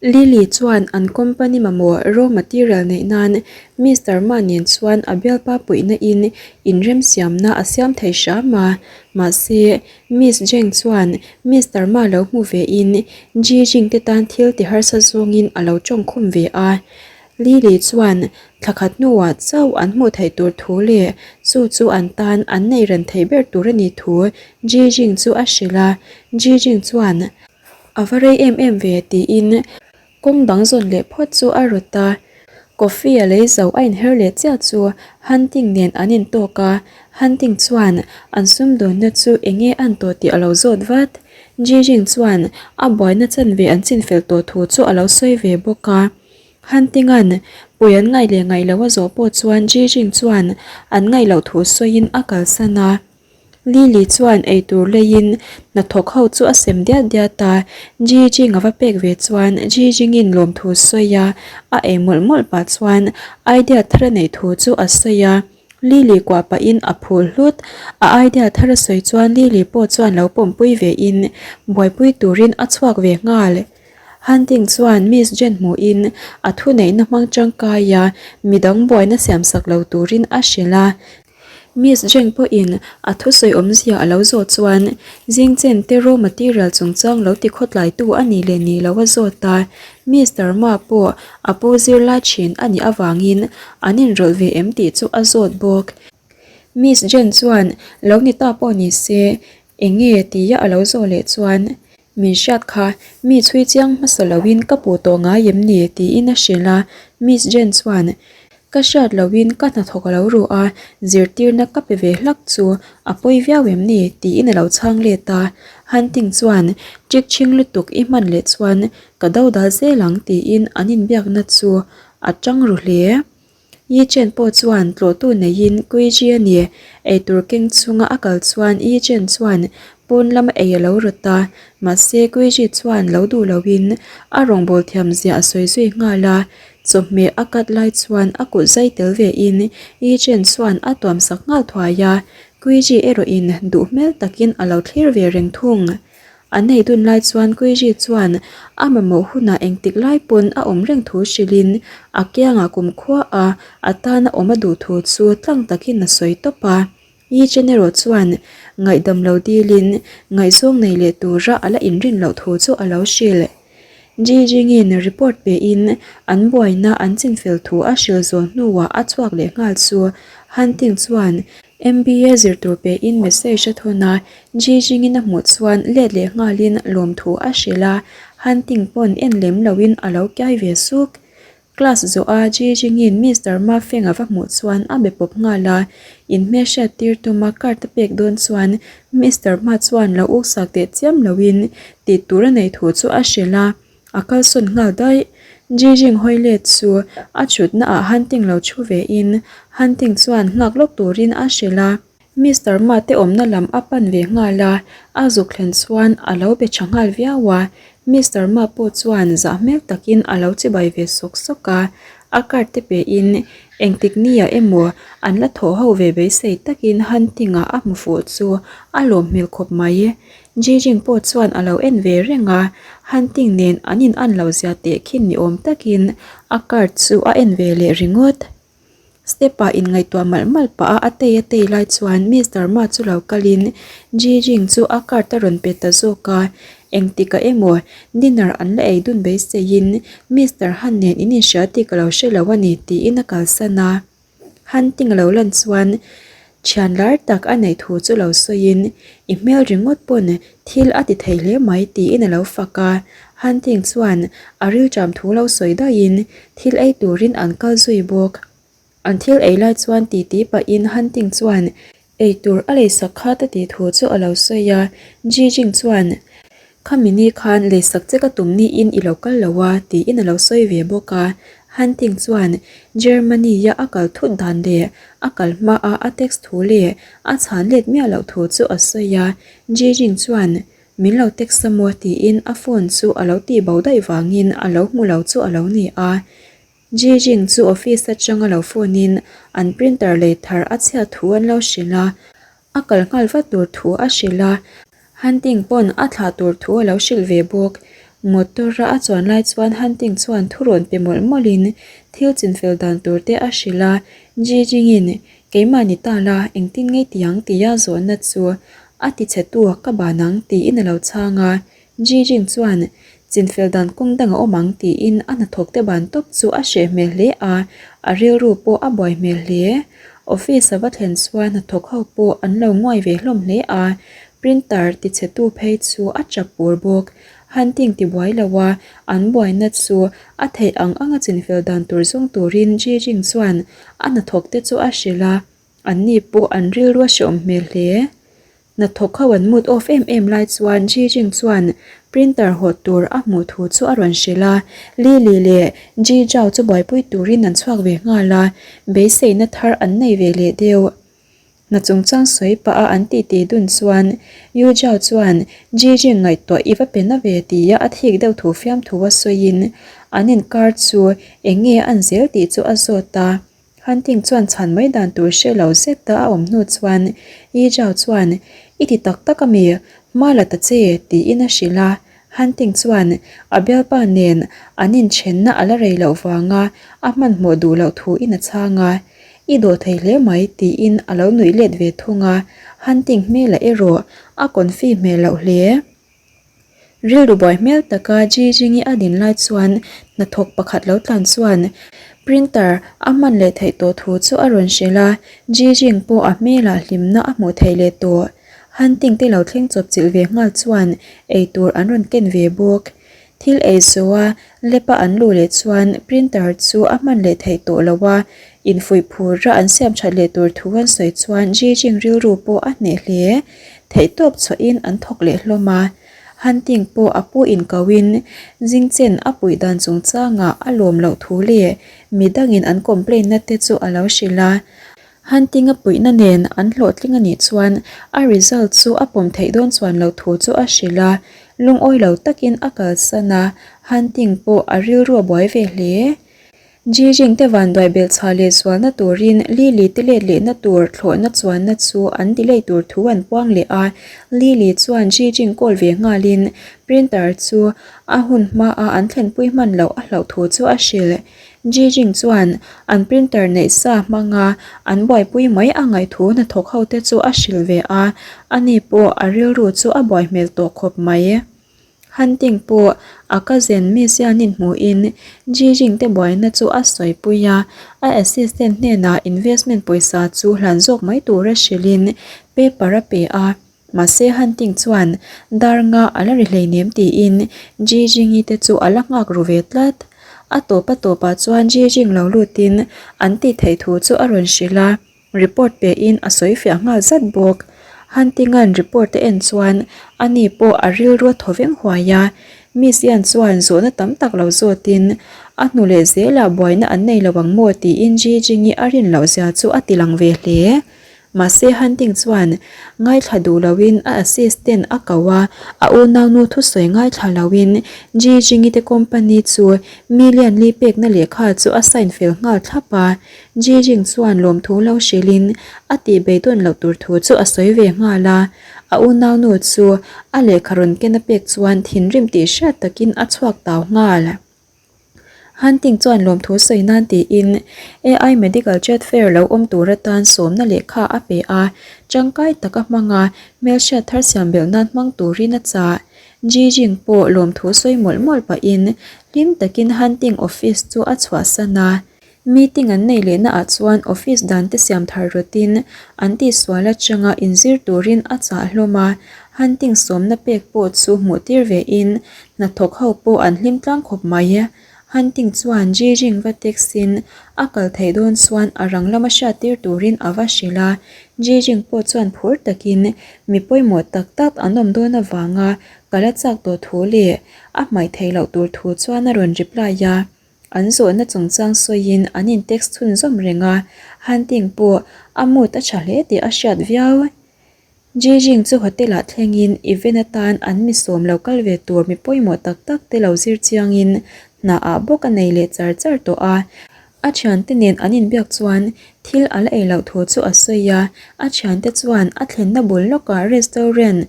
Lily chuan an company mamawh raw material neih nan Mister Ma nen chuan a bialpa puihna in inremsiamna a siam thei hram a, mahse Miss Jeng chuan Mister Ma lo hmu ve in Ji Jing te tan thil ti harsa zawngin a lo tawngkhum ve a. Lily chuan thla khat hnuah chauh an hmuh theih tur thu leh chu chu an tan an nei ran theih ber tur a nih thu Ji Jing chu a hrilh a, Ji Jing chuan A va rei em em ve tiin kawng dang zawn leh phawt chu a rawt a, coffee a lei zo a inher leh chiah chu Hunting nen an intawk a, Hunting chuan an sumdawnna chu eng nge an tawh tih a lo zawt vat. Ji Jing chuan a buaina chanve an chinfel tawh thu chu a lo sawi ve bawk a. Hunting-a'n pui an ngaih leh ngaih loh a zawh pawh chuan Ji Jing chuan an ngaih loh thu sawiin a kalsan a. Lily chuan eitur leiin hnathawk ho chu a sem diat diat a, Ji Jing a va pek ve chuan Ji Jingin lawmthu sawi a, a ei mawlh mawlh pah chuan idea thar a neih thu chu a sawi a, Lily kuah pahin a phul hlut. A idea thar a sawi chuan Lily pawh chuan lo pawmpui ve in buaipui turin a chhuak ve nghal. Hunting chuan Miss Jen hmuhin a thuneihna hmang tangkai a, midang buaina siamsak lo turin a hrilh a. Miss Jeng pawhin a thusawi awmzia a lo zawh chuan Zingchen te raw material chungchang lo ti khawtlaitu a nih leh nih loh a zawt a, Mister Ma pawh a pu zirlai thin a nih avangin an inrawlh ve em tih chu a zawt bawk. Miss Jen chuan lo ni ta pawh ni se eng nge tia a lo zawh leh chuan Min hriat kha, mi chhui chiang hmasa loin ka puh tawh ngai em ni? tiin a hrilh a. Miss Jen chuan, Ka hriat loin ka hnathawk a lo ruh a, zirtirna ka pe ve hlak chu a pawi viau em ni? tiin a lo chhang let a. Hunting chuan, Ṭik chhing lutuk i hman leh chuan ka do dal zel ang tiin an inbiakna chu a ṭang ru hle. Yi Chen pawh chuan tlawhtu neiin Kuiji a ni. Eitur keng chunga a kal chuan Yi Chen chuan pawn lama ei a lo rawt a, mahse Kuiji chuan lo duh loin a rawngbâwl thiam zia a sawi zui nghal a. Chawhmeh a cut lai chuan a kut zai tel vein Yi Chen chuan a tuam sak nghal thuai a, Kuiji erawhin duh hmel takin a lo thlir ve reng thung. An ei dun lai chuan Kuiji chuan a mamawh hunah engtik lai pawn a awm reng thu hrilhin a kiangah kumkhua a a tana awm a duh thu chu tlang takin a sawi tawp a. Yi Chen erawh chuan ngaihdam lo dilin ngaihzawng nei leh tura a la inrin loh thu chu a lo hrilh. Ji Jingin report pein an buaina an chinfel thu a hrilh zawn hnuah a chhuak leh nghal chu Han Ting chuan MBA zir tur pein message a thawn a, Ji Jingin a hmuh chuan let leh nghalin lawmthu a hrilh a, Han Ting pawn en lem loin a lo kiai ve suk. Class zawh a Ji Jingin Mister Ma Feng a va hmuh chuan a be pawp nghal a, inhmelhriat tir tuma card a pek dawn chuan Mister Ma chuan lo uksak teh chiam loin tih tur a neih thu chu a hrilh a, a kalsawn nghal daih. Ji Jing hawi let chu a thutna ah Han Ting lo thu ve in Han Ting chuan nghak lawk turin a hrilh a. Mister Ma te awmna lam a pan ve nghal a, a zuk thlen chuan a lo be tha nghal viau a. Mister Ma pawh chuan zah hmel takin a lo chibai ve sawk sawk a, a card te pehin engtik nia emaw an la thawh ho ve beisei takin Hunting-a a hmu fuh chu a lawm hmel khawp mai. Jijing pawh chuan a lo en ve reng a, Hunting nen an in an lo zia teh khin ni awm takin a card chu a en ve leh ringawt. Step-ah inngaihtuah malh malh pah a, a tei a tei lai chuan Mister Ma chu lo kalin Jijing chu a card a rawn pe ta zawk a, engtikah emaw dinner an la ei dun beiseiin Mister Han nen in inhria tih ka lo hre lo a ni tiin a kalsan a. Hunting a lo lan chuan thian lar tak a neih thu chu lo sawiin i hmel ringawt pawn thil a ti thei hle mai tiin a lo fak a. Hunting chuan a rilṭam thu lo sawi daihin thil ei turin an kal zui bawk. An thil ei lai chuan titi pahin Hunting chuan eitur a leisak kha ta tih thu chu a lo sawi a. Jijing chuan Khami ni khan leisak che ka tum niin i lo kal lo a tiin a lo sawi ve bawk a. Hunting chuan Germany-a a kal thut dan leh a kal hmaa a text thu leh a chhan let miah loh thu chu a sawi a. Jijing chuan Min lo text a maw tiin a phone chu a lo tih bo daih vangin a lo hmu lo chu a lo ni a. Jijing chu office atanga lo phone in an printer lei thar a chhiat thu an lo hrilh a, a kal nghal vat tur thu a hrilh a, Hunting pawn a thlah tur thu a lo hrilh ve bawk. Motor-a a chuan lai chuan Hunting chuan thurawn pe mawlh mawlhin thil chinfel dan tur te a hrilh a, Ji Jingin keimah ni ta la engtin ngei ti ang tia zawhna chu a ti chhe tu ka ban ang tiin a lo chhang a, Ji Jing chuan chinfel dan kawng dang a awm ang tiin a hnathawk te ban tawp chu a hreh hmel hle a, a rilru pawh a buai hmel hle. Office a va thlen chuan hnathawk ho pawh an lo nguai ve hlawm hle a, printer ti chhe tu phei chu a chap pur bawk. Hunting ti buai lo a, an buaina chu a theih ang anga chinfel dan tur zawng turin Ji Jing chuan a hnathawk te chu a hrilh a, anni pawh an rilru a hreawm hmel hle. Hnathawk ho an mood off em em lai chuan Ji Jing chuan printer haw tur a hmuh thu chu a rawn hrilh a, Li Li leh Ji Zhao chu buaipui turin an chhuak ve nghal a, beiseina thar an nei ve leh deuh. Hna chungchang sawi pah a an titi dun chuan Yu Zhao chuan Ji Jing ngaihtuah i va pe na ve tia a thik deuh thu fiamthu a sawiin an inkar chu eng nge a an zel tih chu a zawt a. Hunting chuan chhan mai dan tur hre lo zet a a awm hnu chuan Yi Zhao chuan, I ti tak tak ami? Hma la ta che, tiin a hrilh a. Hunting chuan a bialpa nen an inthenna a la rei loh vanga a hmanhmawh duh loh thuin a chhang a. I dawh thei hle mai, tiin a lo nuih let ve thung a. Hunting hmelah erawh a confi hmel loh hle. Rilru buai hmel taka Jijingi a din lai chuan hnathawk pakhat lo tlan chuan printer a hman leh theih tawh thu chu a rawn hrilh a, Jijing pawh a hmelah hlimna a hmuh theih leh tawh. Hunting te lo thleng chawp chilh ve nghal chuan eitur an rawn ken ve bawk. Thil ei zawha lap-a an luh leh chuan printer chu a hman leh theih tawh lo a, infuih phur a an siam that leh tur thu an sawi chuan Jijing rilru pawh a hneh hle. Theihtawp chhuahin an thawk leh hlawm a, Hunting pawh a pu inkauhin Jingchen a puih dan chungchangah a lawm loh thu leh midangin an complain na te chu a lo hrilh a. Hunting a puihna nen an hlawhtling a nih chuan a result chu a pawm theih dawn chuan loh thu chu a hrilh a, lungawi lo takin a kalsan a, Hunting pawh a rilru a buai ve hle. Jijing te vanduai belhchhah leh zualna turin Lily te let lehna tur thlawhna chuanna chu an delay tur thu an puang leh a, Lily chuan Jijing call ve nghalin printer chu a hun hmaa an thlenpui hman loh a hlauh thu chu a hrilh. Jijing chuan an printer neih sa hmanga an buaipui mai a ngaih thu hnathawk ho te chu a hrilh ve a, ani pawh a rilru chu a buai hmel tawh khawp mai. Hunting pawh a cousin Miss Yan-in hmuhin Jijing te buaina chu a sawipui a, a assistant hnenah investment pawisa chu hlan zawk mai tura hrilhin paper a pe a. Mahse Hunting chuan dar nga a la ri hleinem tiin Jijing-i te chu a la nghak ru ve tlat. A tawp a tawpah chuan Jijing lo lutin an tih theih thu chu a rawn hrilh a. Report pe in a sawi fiah nghal zat bawk. Hunting-a'n report a en chuan ani pawh a rilru a thaw veng huai a. Miss Yan chuan zawhna tam tak lo zawtin a hnu leh zelah buaina an nei lo ang maw tiin Ji Jing-i a rin loh zia chu a ti lang ve hle. Mahse Hunting chuan ngaithla duh loin a assistant a ko a, a unaunu thusawi ngaithla loin Ji Jing-i te company chu million li pekna lehkha chu a sign fel nghal thlap a. Jijing chuan lawmthu lo hrilhin a tih beidawn loh tur thu chu a sawi ve nghal a, a unaunu chu a lehkha rawn ken a pek chuan thinrim tih hriat takin a chhuak tau nghal. Hunting chuan lawmthu sawi nan tiin AI Medical Chat Fair lo awm tur atan sawmna lehkha a pe a, tangkai taka hmanga hmelhriat thar siam belh nan hmang turin a chah. Jijing pawh lawmthu sawi mawlh mawlh pahin hlim takin Hunting office chu a chhuahsan a. Meeting an neih lehna ah chuan office dan te siam thar rawtin an tihsual atanga inzir turin a chah hlawm a, hunting sawmna pek pawh chu hmuh tir ve in hnathawk ho pawh an hlim tlang khawp mai. Hunting chuan Jijing va text in a kal theih dawn chuan a rang lama hriat tir turin a va hrilh a, Jijing pawh chuan phur takin mi pawimawh tak tak an awm dawn avanga kal a chak tawh thu leh a hmaih theih loh tur thu chuan a rawn reply a. An zawhna chungchang sawiin an in text chhunzawm reng a, Hunting pawh a mood a tha hle tih a hriat viau. Jijing chu hotel ah thlengin event atan an mi sawm lo kal ve tur mi pawimawh tak tak te lo zir chiangin hna ah bawk a nei leh char char tawh a. A thiante nen an inbiak chuan thil a la ei loh thu chu a sawi a, a thiante chuan a thlenna bul lawkah restaurant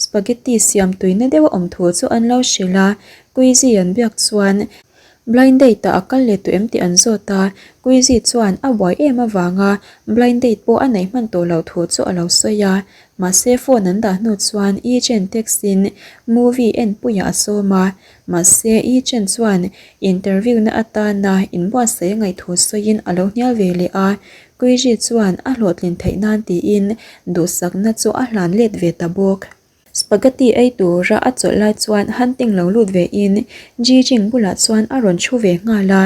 spaghetti siam tuina deuh a awm thu chu an lo hrilh a, Quizzy an biak chuan blind date ah a kal leh tawh em tih an zawt a, Quizzy chuan a buai em avanga blind date pawh a neih hman tawh loh thu chu a lo sawi a, mahse phone an dah hnu chuan Yi Chen text in movie enpuiah a sawm a, Mahse, Yi Chen chuan interview na atana inbuatsaih a ngaih thu sawiin a lo hnial ve leh a, Kui Zhi chuan a hlawhtlin theih nan tiin duhsakna chu a hlan let ve ta bawk. Spaghetti ei tura a chawlh lai chuan Hunting lo lut ve in Ji Jing bulah chuan a rawn thu ve nghal a,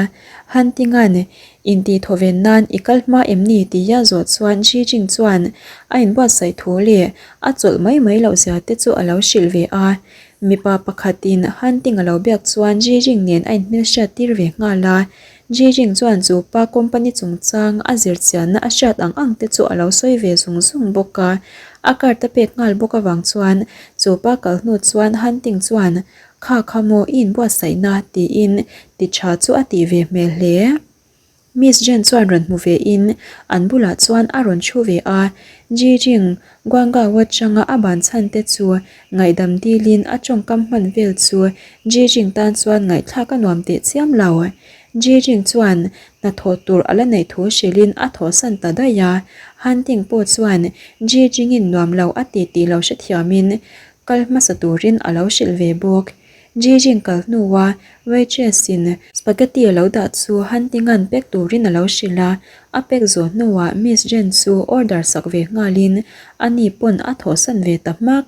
Hunting-a'n intihthawven nan i kal hma em ni tia zawh chuan Ji Jing chuan a inbuatsaih thu leh a chawlh mai mai loh zia te chu a lo hrilh ve a, Mipa pakhatin Hunting a lo biak chuan Ji Jing nen a inhmelhriat tir ve nghal a. Ji Jing chuan chu pa company chungchang a zir chianna a hriat ang ang te chu a lo sawi ve zung zung bawk a. A card a pek nghal bawk avang chuan chu pa kal hnu chuan Hunting chuan, Kha kha maw i inbuatsaihna tiin ti tha chu a tih ve hmel hle. Miss Jen chuan rawn hmu ve in an bulah chuan a rawn thu ve a, Ji Jing Guangao atanga a ban chhan te chu ngaihdam dilin a tawngkam hman vel chu Ji Jing tan chuan ngaihthlak a nuam teh chiam lo. Ji Jing chuan hnathawh tur a la neih thu hrilhin a thawhsan ta daih a, Han Ting pawh chuan Ji Jingin nuam lo a ti tih lo hrethiamin kal hmasa turin a lo hrilh ve bawk. Jijing kal hnua waitress in spaghetti a lo dah chu Hunting-a'n pack turin a lo hrilh a, a pack zawh hnuah Miss Jen chu order sak ve nghalin ani pawn a thawhsan ve ta hmak.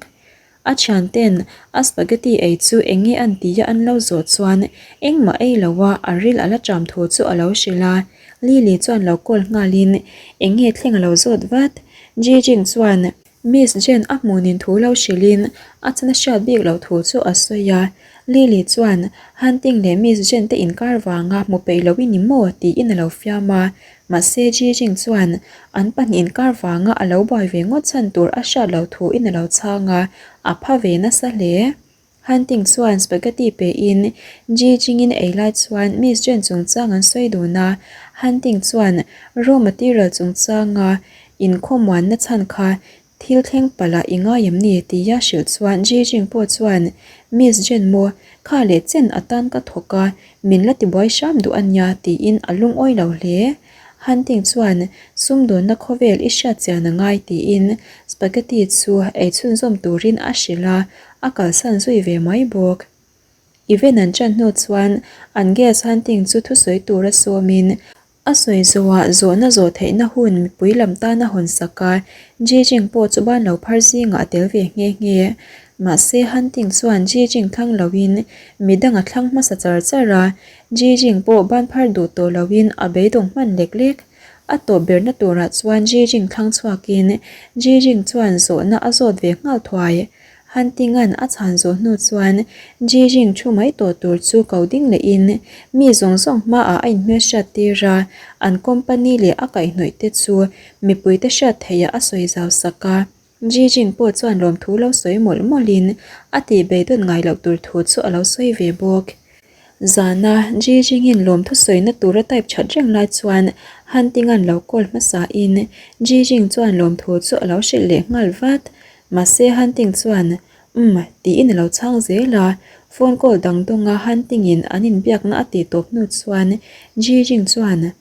A thianten a spaghetti ei chu eng nge an tia an lo zawh chuan engmah ei loa a ril a la ṭam thu chu a lo hrilh a, Lily chuan lo call nghalin eng nge thleng a lo zawt vat. Jijing chuan Miss Jen a hmunin thu lo hrilhin a chhan a hriat bik loh thu chu a sawi a. Lily chuan Hunting leh Miss Jen te inkar vanga hmu peih lo i ni maw tiin a lo fiam a. Mahse Ji Jing chuan an pahnih inkar vanga a lo buai ve ngawt chhan tur a hriat loh thu in a lo chhang a, a pha ve nasa hle. Hunting chuan spaghetti pe in Ji Jing-in ei lai chuan Miss Jen chungchang an sawi dun a, Hunting chuan raw material chungchanga inkhawmuanna chhan kha thil thleng palh ah i ngai em ni tia hrilh chuan Ji Jing pawh chuan Miss Jen maw kha leh chen atan ka thawk a, min la tibuai hram duh a nia tiin a lungawi lo hle. Hunting chuan sumdawnna khawvel i hriat chian a ngai tiin spaghetti chu ei chhunzawm turin a hrilh a, a kalsan zui ve mai bawk. Event an ṭan hnu chuan an guest Hunting chu thusawi tura sawmin a sawi zawhah zawhna zawh theihna hun mipui lam tan a hawn sak a, Jijing pawh chu ban lo phar zingah a tel ve nghe nghe. Mahse Hunting chuan Jijing thlang loin midang a thlang hmasa char char a, Jijing pawh ban phar duh tawh loin a beidawng hman lek lek. A tawp berna turah chuan Jijing thlang chhuakin Jijing chuan zawhna a zawt ve nghal thuai. Hunting-a'n a chhan zawh hnu chuan Jijing thu mai tawh tur chu ko ding lehin mi zawng zawng hmaah a inhmelhriat tir a, an company leh a kaihhnawih te chu mipuite hriat theihah a sawi zau sak a. Jijing pawh chuan lawmthu lo sawi mawlh mawlhin a tih beidawn ngai loh tur thu chu a lo sawi ve bawk. Zana Jijing-in lawmthu sawina tur a type that reng lai chuan Hunting-a'n lo call hmasain Jijing chuan lawmthu chu a lo hrilh leh nghal vat. Mahse Hunting chuan Umm tiin a lo chhang zel a, phone call dang dawnga Hunting-in an inbiakna a tih tawp hnu chuan Jijing chuan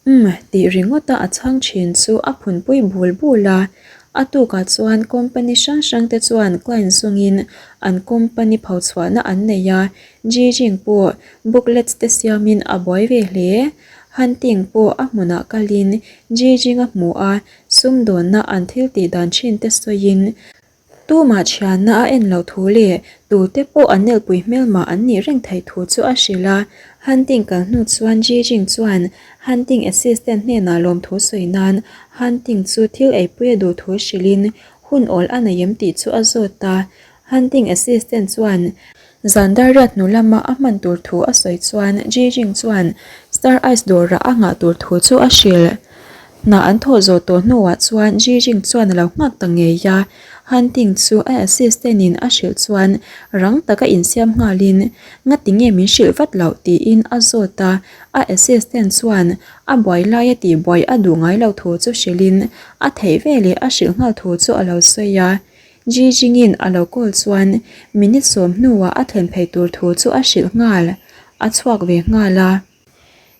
Umm tih ringawta a chhang thin chu a phunpui bul bul a, a tukah chuan company hrang hrang te chuan client zawngin an company phochhuahna an nei a, Jijing pawh booklets te siamin a buai ve hle. Hunting pawh a hmunah kalin Jijing a hmu a, sumdawnna an thil tih dan thin te sawiin Tumah thianna a en loh thu leh tute pawh an nelpui hmelmah an nih reng theih thu chu a hrilh a. Hunting kal hnu chuan Ji Jing chuan Hunting assistant hnenah lawmthu sawi nan Hunting chu thil eipui a duh thu hrilhin hun awl a nei em tih chu a zawt a. Hunting assistant chuan Zan dar riat hnu lama a hman tur thu a sawi chuan Ji Jing chuan Star Ice dawrah a nghah tur thu chu a hrilh. Hna an thawh zawh tawh hnuah chuan Ji Jing chuan a lo nghak ta ngei a. Hunting chu a assistant in a hrilh chuan rang taka insiam nghalin ngati nge min hrilh vat loh tiin a zawt a, a assistant chuan a buai laia tihbuai a duh ngai loh thu chu hrilhin a theih veleh a hrilh nghal thu chu a lo sawi a. Jijingin a lo call chuan minute sawm hnuah a thlen phei tur thu chu a hrilh nghal, a chhuak ve nghal a.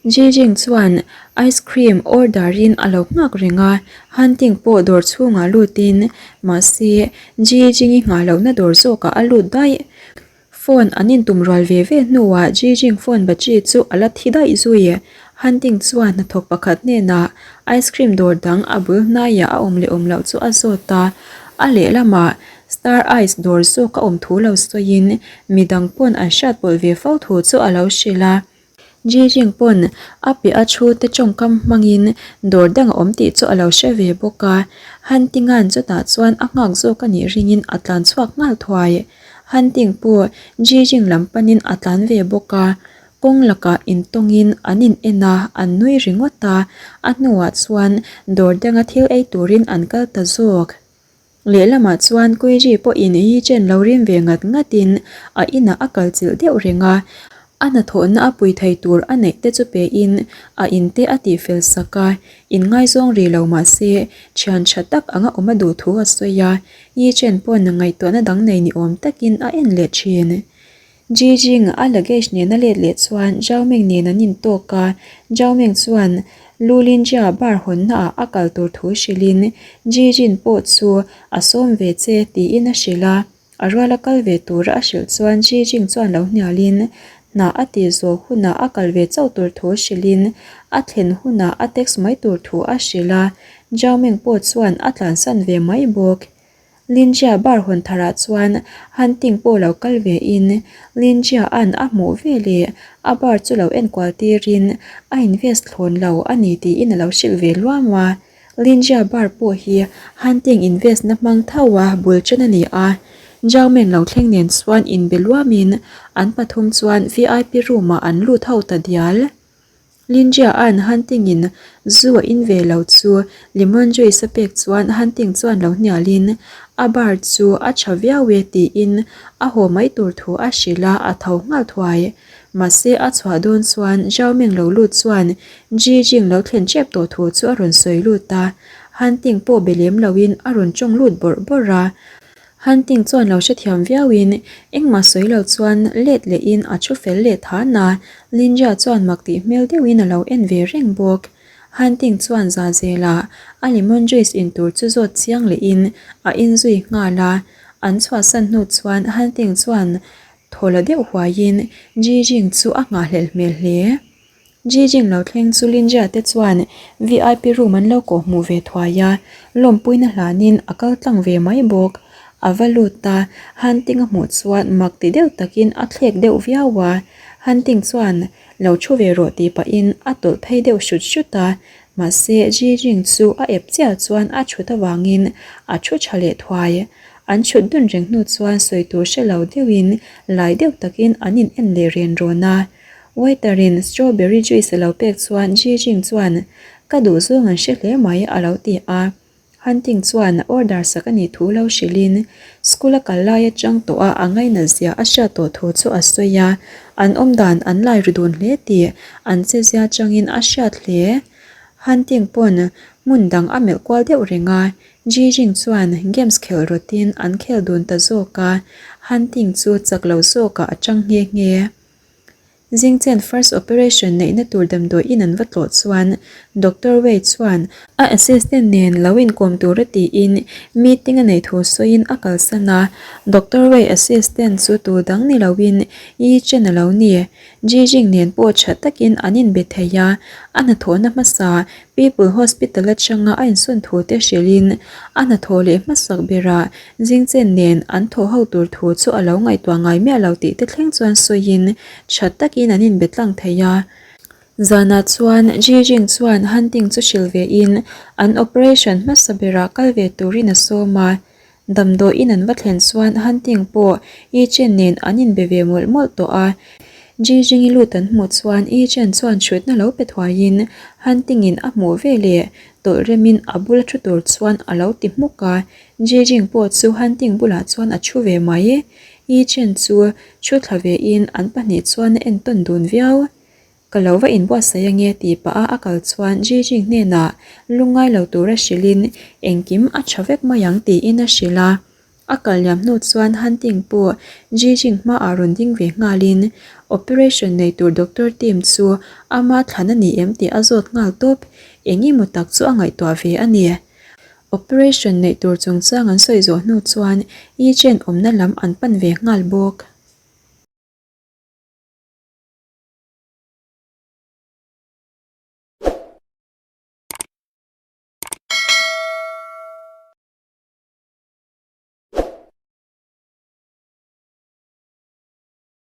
Jijing chuan ice cream order in a lo nghak reng a, Hunting pawh dawr chhungah lutin mahse Jijing-i nghah lohna dawr zawkah a lut daih. Phone an intum rual ve ve hnuah Jijing phone battery chu a la thi daih zui. Hunting chuan hnathawk pakhat hnenah ice cream dawr dang a bul hnaiah a awm leh awm loh chu a zawt a, a lehlamah Star Ice dawr zawk a awm thu lo sawiin midang pawn an hriat pawlh ve fo thu chu a lo hrilh a. Jijing pawn a piah a thu te tawngkam hmangin dawr dang a awm tih chu a lo hre ve bawk a, Hunting-a'n chutah chuan a nghak zawk a nih ringin a tlan chhuak nghal thuai. Hunting pawh Jijing lam panin a tlan ve bawk a, kawng lakah intawngin an in en a, an nui ringawt a, a hnuah chuan dawr danga thil ei turin an kal ta zawk. Lehlamah chuan Kuiji pawhin Yi Chen lo rim ve ngat ngatin a inah a kal chilh deuh reng a, a hnathawhna a pui thei tur a neih te chu pein a in te a tihfel sak a, inngaizawng ri lo mah se thian tha tak anga awm a duh thu a sawi a, Yi Chen pawn ngaihtuahna dang nei ni awm takin a en leh thin. Jijing a luggage nena let leh chuan Zhao Meng nen an intawk a, Zhao Meng chuan Lu Linjia bar hawnna ah a kal tur thu hrilhin Jijin pawh chu a sawm ve che tiin a hrilh a, a ruala kal ve tura a hrilh chuan Jijing chuan lo hnialin hna a tih zawh hunah a kal ve chauh tur thu hrilhin a thlen hunah a text mai tur thu a hrilh a, Zhao Meng pawh chuan a tlansan ve mai bawk. Linjia bar hawn tharah chuan Hunting pawh lo kal ve in Linjia an a hmuh ve leh a bar chu lo enkual tirin a invest thlawn lo a ni tiin a lo hrilh ve luam a. Linjia bar pawh hi Hunting invest na hmang tho a bul chen a ni a. Zhao-men lo thleng nen chuan inbe luam in an pathum chuan vip room ah an lut ho ta dial. Linjia an Hunting in zu a in ve lo chu lemon juice a pek chuan Hunting chuan lo hnial in a bar chu a tha viau e tiin a haw mai tur thu a hrilh a, a tho nghal thuai. Mahse a chhuah dawn chuan Zhao Meng lo lut chuan Ji Jing lo thlen tep tawh thu chu a rawn sawi lut a, Hunting pawh be lem lo in a rawn tawng lut bawrh bawrh a. Hunting chuan lo hrethiam viauin engmah sawi lo chuan let lehin a thu fel leh than a, Linja chuan mak tih hmel deuhin a lo en ve reng bawk. Hunting chuan za zelah a lemon juice in tur chu zawt chiang lehin a in zui nghal a, an chhuahsan hnu chuan Hunting chuan thaw la deuh huaiin Jijing chu a nghahhlelh hmel hle. Jijing lo thleng chu Linja te chuan vip room an lo kawh hmuh ve thuai a, lawmpuina hlanin a kal tlang ve mai bawk. A va lut a, Hunting a hmuh chuan mak ti deuh takin a thlek deuh viau a. Hunting chuan lo thu ve rawh tih pahin a tawlh phei deuh hrut hrut a, mahse Jijing chu a ep chiah chuan a thut avangin a thu tha leh thuai. An thut dun reng hnu chuan sawi tur hre lo deuhin lai deuh takin an in en leh ren rawn a. Waiter in strawberry juice a lo pek chuan Ji Jing chuan Ka duh zawng an hre hle mai a lo ti a. Hunting chuan order sak a nih thu lo hrilhin school a kal lai atang tawh a a ngainat zia a hriat tawh thu chu a sawi a. An awmdan an lai ri dun hle tih an che zia changin a hriat hle. Hunting pawn hmun dang a melh kual deuh reng a. Ji Jing chuan games khelh rawtin an khel dun ta zawk a. Hunting chu chak lo zawkah a chang nghe nghe. Zingchen first operation neihna tur damdawi in an va tlawh chuan Doctor Wei chuan a assistant nen lo inkawm tura tiin meeting a neih thu sawiin a kalsan a, Doctor Wei assistant chu tu dang ni loin Yi Chen a lo ni. Ji Jing nen pawh tha takin an inbe thei a, a hnathawhna hmasa People Hospital atanga a insawn thu te hrilhin a hnathawh leh hmasak berah Zingchen nen an thaw ho tur thu chu a lo ngaihtuah ngai miah lo tih te thleng chuan sawiin tha takin an inbe tlang thei a. Zanah chuan Ji Jing chuan Hunting chu hrilh ve in an operation hmasa berah kal ve turin a sawm a. Damdawiin an va thlen chuan Hunting pawh Yi Chen nen an inbe ve mawlh mawlh tawh a. Ji Jing-i lut an hmuh chuan Yi Chen chuan hrutna lo pe thuaiin Hunting-in a hmuh ve leh tawlh remin a bula thu tur chuan a lo ti hmuk a, Ji Jing pawh chu Hunting bulah chuan a thu ve mai. Yi Chen chu thu thla vein an pahnih chuan a entawn dun viau. Ka lo va inbuatsaih ange tih pah a a kal chuan Ji Jing hnenah lungngai lo tura hrilhin engkim a tha vek mai ang tiin a hrilh a. A kal liam hnu chuan Hunting pawh Ji Jing hmaah rawn ding ve nghalin operation nei tur doctor team chu ama thlan a ni em tih a zawt nghal tawp. Eng emaw tak chu a ngaihtuah ve a ni. Operation neih tur chungchang an sawi zawh hnu chuan Yi Chen awmna lam an pan ve nghal bawk.